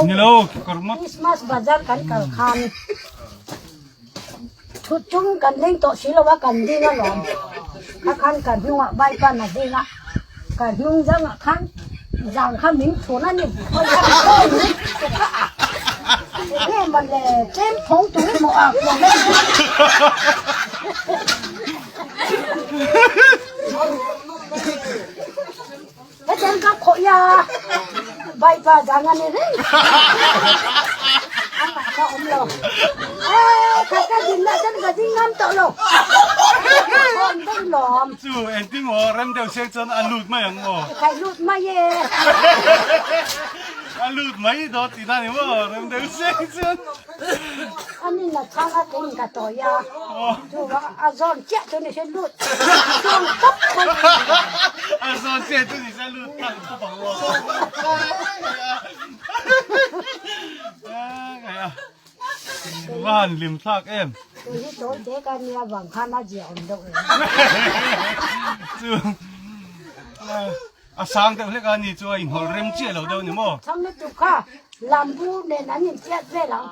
Nilo kawr ngawt. Christmas bazar kan kal khan thut chung kan ding tawh si lo a kan ding alawm kha khan ka hnungah bike a ding a ka hnung zangah khan zang kha min chhun a ni enge mawle tlem thawng tur emaw a Hetiang ka khawih a, Vaipa zang a ni reng. A ngah ka awm lo. Eh, kha ka din lah chuan ka ding ngam tawh lo. Ka daih lawm. Chu engtin maw rem deuh sek chuan a lut mai ang maw? Kai lut mai e. A lut mai daw tih na ni maw rem deuh sek chuan. Ani na chhang a kein ka tawi a, chu a zawn chiah chu ni se lut chuang tawp mai. A zawn chiah chu ni se lut nghal tawp ang maw. Va han hlim thlak em. Tui hi tawi te ka nia vang khan a zia awm deuh em. Chu A sang deuh hlek a ni chu a inhawlh rem chiah lo deuh ni maw? Chhang lutuk kha lambu nen an inchiat vel ang.